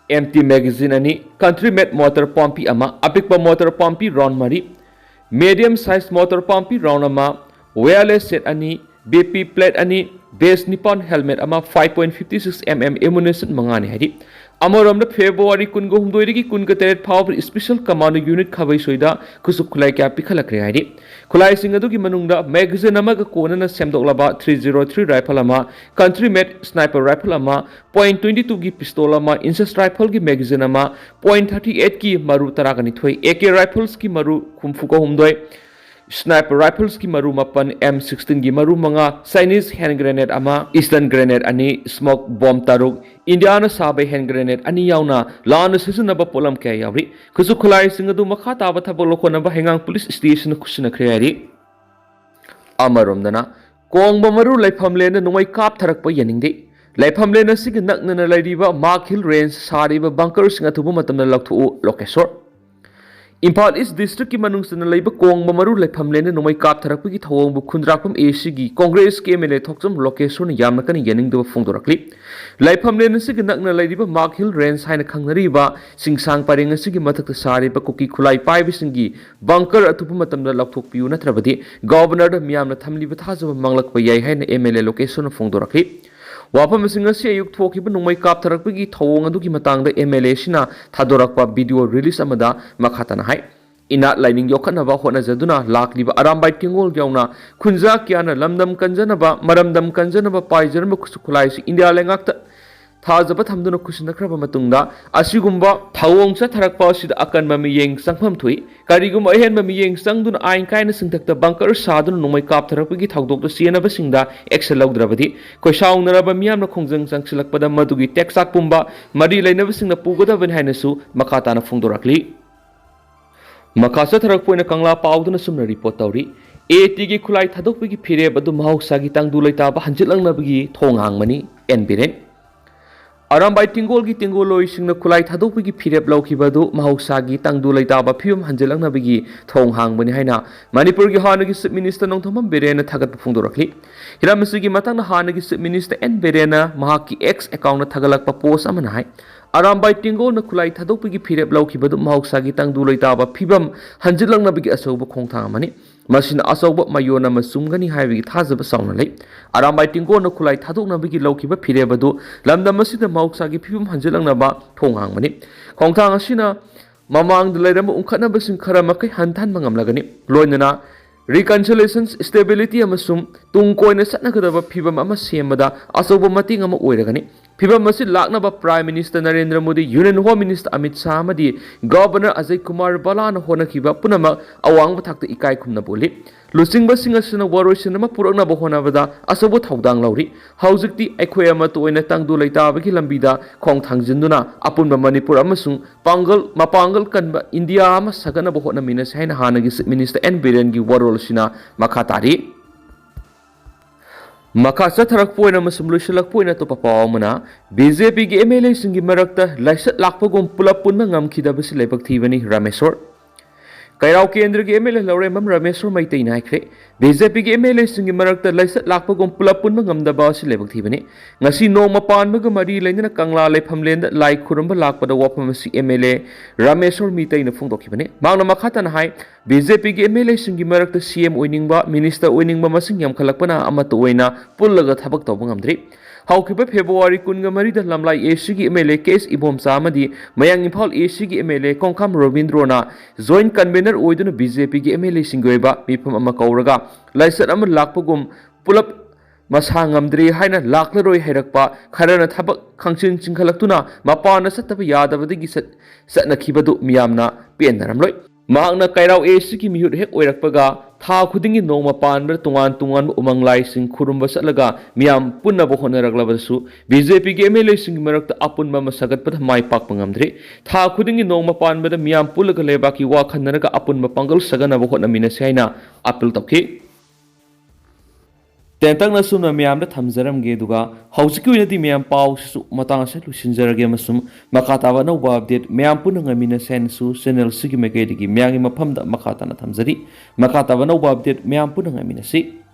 empty magazine ꯑꯅꯤ, country made mortar ꯄꯥꯝꯕꯤ ꯑꯃ, ꯑꯄꯤꯛꯄ mortar ꯄꯥꯝꯕꯤ round ꯃꯔꯤ, medium size mortar ꯄꯥꯝꯕꯤ round ꯑꯃ, wireless set ꯑꯅꯤ, BP plate ꯑꯅꯤ, base ꯅꯤꯄꯥꯟ, helmet ꯑꯃ, five point fifty six mm ammunition ꯃꯉꯥꯅꯤ ꯍꯥꯏꯔꯤ꯫ ꯑꯃꯔꯣꯝꯗ, February ꯀꯨꯟꯒ ꯍꯨꯝꯗꯣꯏꯗꯒꯤ ꯀꯨꯟꯒ ꯇꯔꯦꯠ ꯐꯥꯎꯕ Special Commando Unit ꯈꯥꯕꯩ ꯁꯣꯏꯗ ꯈꯨꯠꯁꯨ ꯈꯨꯠꯂꯥꯏ ꯀꯌꯥ ꯄꯤꯈꯠꯂꯛꯈ꯭ꯔꯦ ꯍꯥꯏꯔꯤ꯫ ꯈꯨꯠꯂꯥꯏꯁꯤꯡ ꯑꯗꯨꯒꯤ ꯃꯅꯨꯡꯗ magazine ꯑꯃꯒ ꯀꯣꯟꯅꯅ ꯁꯦꯝꯗꯣꯛꯂꯕ three zero three rifle ꯑꯃ, country made sniper rifle ꯑꯃ, point twenty twoꯒꯤ pistol ꯑꯃ, Inches rifleꯒꯤ magazine ꯑꯃ, point thirty eightꯀꯤ ꯃꯔꯨ ꯇꯔꯥꯒ ꯅꯤꯊꯣꯏ, AK riflesꯀꯤ ꯃꯔꯨ ꯍꯨꯝꯐꯨꯒ ꯍꯨꯝꯗꯣꯏ, sniper riflesꯀꯤ ꯃꯔꯨ ꯃꯥꯄꯟ, M sixteenꯒꯤ ꯃꯔꯨ ꯃꯉꯥ, Chinese hand grenade ꯑꯃ, stun grenade ꯑꯅꯤ, smoke bomb ꯇꯔꯨꯛ, ꯏꯟꯗꯤꯌꯥꯅ ꯁꯥꯕ hand grenade ꯑꯅꯤ ꯌꯥꯎꯅ ꯂꯥꯟꯅ ꯁꯤꯖꯤꯟꯅꯕ ꯄꯣꯠꯂꯝ ꯀꯌꯥ ꯌꯥꯎꯔꯤ꯫ ꯈꯨꯠꯁꯨ ꯈꯨꯠꯂꯥꯏꯁꯤꯡ ꯑꯗꯨ ꯃꯈꯥ ꯇꯥꯕ ꯊꯕꯛ ꯂꯧꯈꯠꯅꯕ ꯍꯩꯉꯥꯡ Police Stationꯗ ꯈꯨꯠꯁꯤꯟꯅꯈ꯭ꯔꯦ ꯍꯥꯏꯔꯤ꯫ ꯑꯃꯔꯣꯝꯗꯅ, ꯀꯣꯡꯕ ꯃꯔꯨ ꯂꯩꯐꯝꯂꯦꯟꯗ ꯅꯣꯡꯃꯩ ꯀꯥꯞꯊꯔꯛꯄ ꯌꯥꯅꯤꯡꯗꯦ꯫ ꯂꯩꯐꯝꯂꯦꯟ ꯑꯁꯤꯒ ꯅꯛꯅꯅ ꯂꯩꯔꯤꯕ Mark Hill Range ꯁꯥꯔꯤꯕ bunkerꯁꯤꯡ ꯑꯊꯨꯕ ꯃꯇꯝꯗ ꯂꯧꯊꯣꯛꯎ, ꯂꯣꯀꯦꯁꯣꯔ꯫ ꯏꯝꯐꯥꯜ East Districtꯀꯤ ꯃꯅꯨꯡ ꯆꯟꯅ ꯂꯩꯕ ꯀꯣꯡꯕ ꯃꯔꯨ ꯂꯩꯐꯝꯂꯦꯟꯗ ꯅꯣꯡꯃꯩ ꯀꯥꯞꯊꯔꯛꯄꯒꯤ ꯊꯧꯑꯣꯡꯕꯨ ꯈꯨꯟꯗ꯭ꯔꯥꯛꯄꯝ ACꯒꯤ Congressꯀꯤ MLA ꯊꯣꯛꯆꯝ ꯂꯣꯀꯦꯁꯣꯔꯅ ꯌꯥꯝꯅ ꯀꯟꯅ ꯌꯥꯅꯤꯡꯗꯕ ꯐꯣꯡꯗꯣꯔꯛꯂꯤ꯫ ꯂꯩꯐꯝꯂꯦꯟ ꯑꯁꯤꯒ ꯅꯛꯅ ꯂꯩꯔꯤꯕ Mark Hill Range ꯍꯥꯏꯅ ꯈꯪꯅꯔꯤꯕ ꯆꯤꯡꯁꯥꯡ ꯄꯔꯦꯡ ꯑꯁꯤꯒꯤ ꯃꯊꯛꯇ ꯁꯥꯔꯤꯕ ꯀꯨꯀꯤ ꯈꯨꯠꯂꯥꯏ ꯄꯥꯏꯕꯁꯤꯡꯒꯤ bunker ꯑꯊꯨꯕ ꯃꯇꯝꯗ ꯂꯧꯊꯣꯛꯄꯤꯌꯨ, ꯅꯠꯇ꯭ꯔꯕꯗꯤ Governorꯗ ꯃꯤꯌꯥꯝꯅ ꯊꯝꯂꯤꯕ ꯊꯥꯖꯕ ꯃꯥꯡꯂꯛꯄ ꯌꯥꯏ ꯍꯥꯏꯅ MLA ꯂꯣꯀꯦꯁꯣꯔꯅ ꯐꯣꯡꯗꯣꯔꯛꯂꯤ꯫ ꯋꯥꯐꯝꯁꯤꯡ ꯑꯁꯤ ꯑꯌꯨꯛ ꯊꯣꯛꯈꯤꯕ ꯅꯣꯡꯃꯩ ꯀꯥꯞꯊꯔꯛꯄꯒꯤ ꯊꯧꯑꯣꯡ ꯑꯗꯨꯒꯤ ꯃꯇꯥꯡꯗ MLAꯁꯤꯅ ꯊꯥꯗꯣꯔꯛꯄ video release ꯑꯃꯗ ꯃꯈꯥ ꯇꯥꯅ ꯍꯥꯏ꯫ ꯏꯅꯥꯠ ꯂꯥꯏꯅꯤꯡ ꯌꯣꯛꯈꯠꯅꯕ ꯍꯣꯠꯅꯖꯗꯨꯅ ꯂꯥꯛꯂꯤꯕ ꯑꯔꯥꯝꯕꯥꯏ ꯇꯦꯡꯒꯣꯜ ꯌꯥꯎꯅ ꯈꯨꯟꯖꯥ ꯀꯌꯥꯅ ꯂꯝꯗꯝ ꯀꯟꯖꯅꯕ, ꯃꯔꯝꯗꯝ ꯀꯟꯖꯅꯕ ꯄꯥꯏꯖꯔꯝꯕ ꯈꯨꯠꯁꯨ ꯈꯨꯠꯂꯥꯏꯁꯤ ꯏꯟꯗꯤꯌꯥ ꯂꯩꯉꯥꯛꯇ ꯊꯥꯖꯕ ꯊꯝꯗꯨꯅ ꯈꯨꯠꯁꯤꯟꯅꯈ꯭ꯔꯕ ꯃꯇꯨꯡꯗ ꯑꯁꯤꯒꯨꯝꯕ ꯊꯧꯑꯣꯡ ꯆꯠꯊꯔꯛꯄ ꯑꯁꯤꯗ ꯑꯀꯟꯕ ꯃꯤꯠꯌꯦꯡ ꯆꯪꯐꯝ ꯊꯣꯛꯏ꯫ ꯀꯔꯤꯒꯨꯝꯕ ꯑꯍꯦꯟꯕ ꯃꯤꯠꯌꯦꯡ ꯆꯪꯗꯨꯅ ꯑꯥꯏꯟ ꯀꯥꯏꯅ ꯆꯤꯡꯊꯛꯇ ꯕꯪꯀꯔ ꯁꯥꯗꯨꯅ ꯅꯣꯡꯃꯩ ꯀꯥꯞꯊꯔꯛꯄꯒꯤ ꯊꯧꯗꯣꯛꯇ ꯆꯦꯟꯅꯕꯁꯤꯡꯗ action ꯂꯧꯗ꯭ꯔꯕꯗꯤ ꯈꯣꯏꯁꯥꯎꯅꯔꯕ ꯃꯤꯌꯥꯝꯅ ꯈꯣꯡꯖꯪ ꯆꯪꯁꯤꯜꯂꯛꯄꯗ ꯃꯗꯨꯒꯤ ꯇꯦꯛꯆꯥꯛ ꯄꯨꯝꯕ ꯃꯔꯤ ꯂꯩꯅꯕꯁꯤꯡꯅ ꯄꯨꯒꯗꯕꯅꯤ ꯍꯥꯏꯅꯁꯨ ꯃꯈꯥ ꯇꯥꯅ ꯐꯣꯡꯗꯣꯔꯛꯂꯤ꯫ ꯃꯈꯥ ꯆꯠꯊꯔꯛꯄ ꯑꯣꯏꯅ ꯀꯪꯂꯥ ꯄꯥꯎꯗꯅ ꯁꯨꯝꯅ report ꯇꯧꯔꯤ꯫ AATꯒꯤ ꯈꯨꯠꯂꯥꯏ ꯊꯥꯗꯣꯛꯄꯒꯤ ꯐꯤꯔꯦꯞ ꯑꯗꯨ ꯃꯍꯧꯁꯥꯒꯤ ꯇꯪꯗꯨ ꯂꯩꯇꯥꯕ ꯍꯟꯖꯤꯜꯂꯛꯅꯕꯒꯤ ꯊꯣꯡ ꯍꯥꯡꯕꯅꯤ, ꯑꯦꯟ ꯕꯤꯔꯦꯟ꯫ ꯑꯔꯥꯝꯕꯥꯏ ꯇꯤꯡꯒꯣꯜꯒꯤ ꯇꯤꯡꯒꯣꯜꯂꯣꯏꯁꯤꯡꯅ ꯈꯨꯠꯂꯥꯏ ꯊꯥꯗꯣꯛꯄꯒꯤ ꯐꯤꯔꯦꯞ ꯂꯧꯈꯤꯕ ꯑꯗꯨ ꯃꯍꯧꯁꯥꯒꯤ ꯇꯪꯗꯨ ꯂꯩꯇꯥꯕ ꯐꯤꯕꯝ ꯍꯟꯖꯤꯜꯂꯛꯅꯕꯒꯤ ꯊꯣꯡ ꯍꯥꯡꯕꯅꯤ ꯍꯥꯏꯅ ꯃꯅꯤꯄꯨꯔꯒꯤ ꯍꯥꯟꯅꯒꯤ Chief Minister ꯅꯣꯡꯊꯣꯝꯕꯝ ꯕꯤꯔꯦꯟꯅ ꯊꯥꯒꯠꯄ ꯐꯣꯡꯗꯣꯔꯛꯂꯤ꯫ ꯍꯤꯔꯝ ꯑꯁꯤꯒꯤ ꯃꯇꯥꯡꯗ ꯍꯥꯟꯅꯒꯤ Chief Minister ꯑꯦꯟ ꯕꯤꯔꯦꯟꯅ ꯃꯍꯥꯛꯀꯤ X accountꯇ ꯊꯥꯒꯠꯂꯛꯄ post ꯑꯃꯅ ꯍꯥꯏ, ꯑꯔꯥꯝꯕꯥꯏ ꯇꯤꯡꯒꯣꯜꯅ ꯈꯨꯠꯂꯥꯏ ꯊꯥꯗꯣꯛꯄꯒꯤ ꯐꯤꯔꯦꯞ ꯂꯧꯈꯤꯕꯗꯨ ꯃꯍꯧꯁꯥꯒꯤ ꯇꯪꯗꯨ ꯂꯩꯇꯥꯕ ꯐꯤꯕꯝ ꯍꯟꯖꯤꯜꯂꯛꯅꯕꯒꯤ ꯑꯆꯧꯕ ꯈꯣꯡꯊꯥꯡ ꯑꯃꯅꯤ꯫ ꯃꯁꯤꯅ ꯑꯆꯧꯕ ꯃꯌꯣꯟ ꯑꯃ ꯆꯨꯝꯒꯅꯤ ꯍꯥꯏꯕꯒꯤ ꯊꯥꯖꯕ ꯆꯥꯎꯅ ꯂꯩ꯫ ꯑꯔꯥꯝꯕꯥꯏ ꯇꯤꯡꯒꯣꯜꯅ ꯈꯨꯠꯂꯥꯏ ꯊꯥꯗꯣꯛꯅꯕꯒꯤ ꯂꯧꯈꯤꯕ ꯐꯤꯔꯦꯞ ꯑꯗꯨ ꯂꯝꯗꯝ ꯑꯁꯤꯗ ꯃꯍꯧꯁꯥꯒꯤ ꯐꯤꯕꯝ ꯍꯟꯖꯤꯜꯂꯛꯅꯕ ꯊꯣꯡ ꯍꯥꯡꯕꯅꯤ꯫ ꯈꯣꯡꯊꯥꯡ ꯑꯁꯤꯅ ꯃꯃꯥꯡꯗ ꯂꯩꯔꯝꯕ ꯎꯪꯈꯠꯅꯕꯁꯤꯡ ꯈꯔ ꯃꯈꯩ ꯍꯟꯊꯍꯟꯕ ꯉꯝꯂꯒꯅꯤ꯫ ꯂꯣꯏꯅꯅ reconciliation, stability ꯑꯃꯁꯨꯡ ꯇꯨꯡ ꯀꯣꯏꯅ ꯆꯠꯅꯒꯗꯕ ꯐꯤꯕꯝ ꯑꯃ ꯁꯦꯝꯕꯗ ꯑꯆꯧꯕ ꯃꯇꯦꯡ ꯑꯃ ꯑꯣꯏꯔꯒꯅꯤ꯫ ꯐꯤꯕꯝ ꯑꯁꯤ ꯂꯥꯛꯅꯕ Prime Minister Narendra Modi, Union Home Minister Amit Shah ꯑꯃꯗꯤ Governor ꯑꯖꯌ ꯀꯨꯃꯥꯔ ꯚꯜꯂꯥꯅ ꯍꯣꯠꯅꯈꯤꯕ ꯄꯨꯝꯅꯃꯛ ꯑꯋꯥꯡꯕ ꯊꯥꯛꯇ ꯏꯀꯥꯏ ꯈꯨꯝꯅꯕ ꯎꯠꯂꯤ꯫ ꯂꯨꯆꯤꯡꯕꯁꯤꯡ ꯑꯁꯤꯅ ꯋꯥꯔꯣꯏꯁꯤꯟ ꯑꯃ ꯄꯨꯔꯛꯅꯕ ꯍꯣꯠꯅꯕꯗ ꯑꯆꯧꯕ ꯊꯧꯗꯥꯡ ꯂꯧꯔꯤ꯫ ꯍꯧꯖꯤꯛꯇꯤ ꯑꯩꯈꯣꯏ ꯑꯃꯠꯇ ꯑꯣꯏꯅ ꯇꯪꯗꯨ ꯂꯩꯇꯥꯕꯒꯤ ꯂꯝꯕꯤꯗ ꯈꯣꯡ ꯊꯥꯡꯖꯤꯟꯗꯨꯅ ꯑꯄꯨꯟꯕ ꯃꯅꯤꯄꯨꯔ ꯑꯃꯁꯨꯡ ꯄꯥꯡꯒꯜ, ꯃꯄꯥꯡꯒꯜ ꯀꯟꯕ ꯏꯟꯗꯤꯌꯥ ꯑꯃ ꯁꯥꯒꯠꯅꯕ ꯍꯣꯠꯅꯃꯤꯟꯅꯁꯤ ꯍꯥꯏꯅ ꯍꯥꯟꯅꯒꯤ Chief Minister ꯑꯦꯟ ꯕꯤꯔꯦꯟꯒꯤ ꯋꯥꯔꯣꯜ ꯑꯁꯤꯅ ꯃꯈꯥ ꯇꯥꯔꯤ꯫ ꯃꯈꯥ ꯆꯠꯊꯔꯛꯄ ꯑꯣꯏꯅ ꯑꯃꯁꯨꯡ ꯂꯣꯏꯁꯤꯜꯂꯛꯄ ꯑꯣꯏꯅ ꯑꯇꯣꯞꯄ ꯄꯥꯎ ꯑꯃꯅ, BJPꯒꯤ MLAꯁꯤꯡꯒꯤ ꯃꯔꯛꯇ ꯂꯥꯏꯆꯠ ꯂꯥꯛꯄꯒꯨꯝ ꯄꯨꯂꯞ ꯄꯨꯟꯕ ꯉꯝꯈꯤꯗꯕꯁꯤ ꯂꯥꯏꯕꯛ ꯊꯤꯕꯅꯤ, ꯔꯥꯃꯦꯁꯣꯔ꯫ ꯀꯩꯔꯥꯎ ꯀꯦꯟꯗ꯭ꯔꯒꯤ MLA ꯂꯧꯔꯦꯝꯕꯝ ꯔꯥꯃꯦꯁꯣꯔ ꯃꯩꯇꯩꯅ ꯍꯥꯏꯈ꯭ꯔꯦ, BJPꯒꯤ MLAꯁꯤꯡꯒꯤ ꯃꯔꯛꯇ ꯂꯥꯏꯆꯠ ꯂꯥꯛꯄꯒꯨꯝ ꯄꯨꯂꯞ ꯄꯨꯟꯕ ꯉꯝꯗꯕ ꯑꯁꯤ ꯂꯥꯏꯕꯛ ꯊꯤꯕꯅꯤ꯫ ꯉꯁꯤ ꯅꯣꯡꯃ ꯄꯥꯟꯕꯒ ꯃꯔꯤ ꯂꯩꯅꯅ ꯀꯪꯂꯥ ꯂꯩꯐꯝꯂꯦꯟꯗ ꯂꯥꯏ ꯈꯨꯔꯨꯝꯕ ꯂꯥꯛꯄꯗ ꯋꯥꯐꯝ ꯑꯁꯤ MLA ꯔꯥꯃꯦꯁꯣꯔ ꯃꯩꯇꯩꯅ ꯐꯣꯡꯗꯣꯛꯈꯤꯕꯅꯤ꯫ ꯃꯍꯥꯛꯅ ꯃꯈꯥ ꯇꯥꯅ ꯍꯥꯏ, BJPꯒꯤ MLAꯁꯤꯡꯒꯤ ꯃꯔꯛꯇ CM ꯑꯣꯏꯅꯤꯡꯕ, Minister ꯑꯣꯏꯅꯤꯡꯕ ꯃꯁꯤꯡ ꯌꯥꯝꯈꯠꯂꯛꯄꯅ ꯑꯃꯠꯇ ꯑꯣꯏꯅ ꯄꯨꯜꯂꯒ ꯊꯕꯛ ꯇꯧꯕ ꯉꯝꯗ꯭ꯔꯤ꯫ ꯍꯧꯈꯤꯕ February ꯀꯨꯟꯒ ꯃꯔꯤꯗ ꯂꯝꯂꯥꯏ ACꯒꯤ MLA ꯀꯦ ꯑꯦꯁ ꯏꯕꯣꯝꯆꯥ ꯑꯃꯗꯤ ꯃꯌꯥꯡ ꯏꯝꯐꯥꯜ ACꯒꯤ MLA ꯀꯣꯡꯈꯥꯝ ꯔꯣꯕꯤꯟꯗ꯭ꯔꯣꯅ joint convener ꯑꯣꯏꯗꯨꯅ BJPꯒꯤ MLAꯁꯤꯡꯒꯤ ꯑꯣꯏꯕ ꯃꯤꯐꯝ ꯑꯃ ꯀꯧꯔꯒ ꯂꯥꯏꯆꯠ ꯑꯃ ꯂꯥꯛꯄꯒꯨꯝ ꯄꯨꯂꯞ ꯃꯁꯥ ꯉꯝꯗ꯭ꯔꯦ ꯍꯥꯏꯅ ꯂꯥꯛꯂꯔꯣꯏ ꯍꯥꯏꯔꯛꯄ, ꯈꯔꯅ ꯊꯕꯛ ꯈꯪꯆꯤꯟ ꯆꯤꯡꯈꯠꯂꯛꯇꯨꯅ ꯃꯄꯥꯟꯗ ꯆꯠꯇꯕ ꯌꯥꯗꯕꯗꯒꯤ ꯆꯠ-, ꯆꯠꯅꯈꯤꯕꯗꯨ ꯃꯤꯌꯥꯝꯅ ꯄꯦꯟꯅꯔꯝꯂꯣꯏ꯫ ꯃꯍꯥꯛꯅ ꯀꯩꯔꯥꯎ ꯑꯦ ꯁꯤꯒꯤ ꯃꯤꯍꯨꯠ ꯍꯦꯛ ꯑꯣꯏꯔꯛꯄꯒ ꯊꯥ ꯈꯨꯗꯤꯡꯒꯤ ꯅꯣꯡꯃ ꯄꯥꯟꯕꯗ ꯇꯣꯉꯥꯟ ꯇꯣꯉꯥꯟꯕ ꯎꯃꯪ ꯂꯥꯏꯁꯤꯡ ꯈꯨꯔꯨꯝꯕ ꯆꯠꯂꯒ ꯃꯤꯌꯥꯝ ꯄꯨꯟꯅꯕ ꯍꯣꯠꯅꯔꯛꯂꯕꯁꯨ, ꯕꯤ ꯖꯦ ꯄꯤꯒꯤ ꯑꯦꯝ ꯑꯦꯜ ꯑꯦꯁꯤꯡꯒꯤ ꯃꯔꯛꯇ ꯑꯄꯨꯟꯕ ꯑꯃ ꯁꯥꯒꯠꯄꯗ ꯃꯥꯏ ꯄꯥꯛꯄ ꯉꯝꯗ꯭ꯔꯤ꯫ ꯊꯥ ꯈꯨꯗꯤꯡꯒꯤ ꯅꯣꯡꯃ ꯄꯥꯟꯕꯗ ꯃꯤꯌꯥꯝ ꯄꯨꯜꯂꯒ ꯂꯩꯕꯥꯛꯀꯤ ꯋꯥ ꯈꯟꯅꯔꯒ ꯑꯄꯨꯟꯕ ꯄꯥꯡꯒꯜ ꯁꯥꯒꯠꯅꯕ ꯍꯣꯠꯅꯃꯤꯟꯅꯁꯤ ꯍꯥꯏꯅ ꯑꯥꯄꯤꯜ ꯇꯧꯈꯤ꯫ ꯇꯦꯟꯇꯛꯅ ꯁꯨꯝꯅ ꯃꯌꯥꯝꯗ ꯊꯝꯖꯔꯝꯒꯦ, ꯑꯗꯨꯒ ꯍꯧꯖꯤꯛꯀꯤ ꯑꯣꯏꯅꯗꯤ ꯃꯌꯥꯝ ꯄꯥꯎꯁꯤꯁꯨ ꯃꯇꯥꯡ ꯑꯁꯤꯗ ꯂꯣꯏꯁꯤꯟꯖꯔꯒꯦ, ꯑꯃꯁꯨꯡ ꯃꯈꯥ ꯇꯥꯕ ꯑꯅꯧꯕ ꯑꯞꯗꯦꯠ ꯃꯌꯥꯝ ꯄꯨꯟꯅ ꯉꯥꯏꯃꯤꯟꯅꯁꯦ ꯍꯥꯏꯅꯁꯨ ꯆꯦꯅꯦꯜꯁꯤꯒꯤ ꯃꯥꯏꯀꯩꯗꯒꯤ ꯃꯌꯥꯝꯒꯤ ꯃꯐꯝꯗ ꯃꯈꯥ ꯇꯥꯅ ꯊꯝꯖꯔꯤ꯫ ꯃꯈꯥ ꯇꯥꯕ ꯑꯅꯧꯕ ꯑꯞꯗꯦꯠ ꯃꯌꯥꯝ ꯄꯨꯟꯅ ꯉꯥꯏꯃꯤꯟꯅꯁꯤ꯫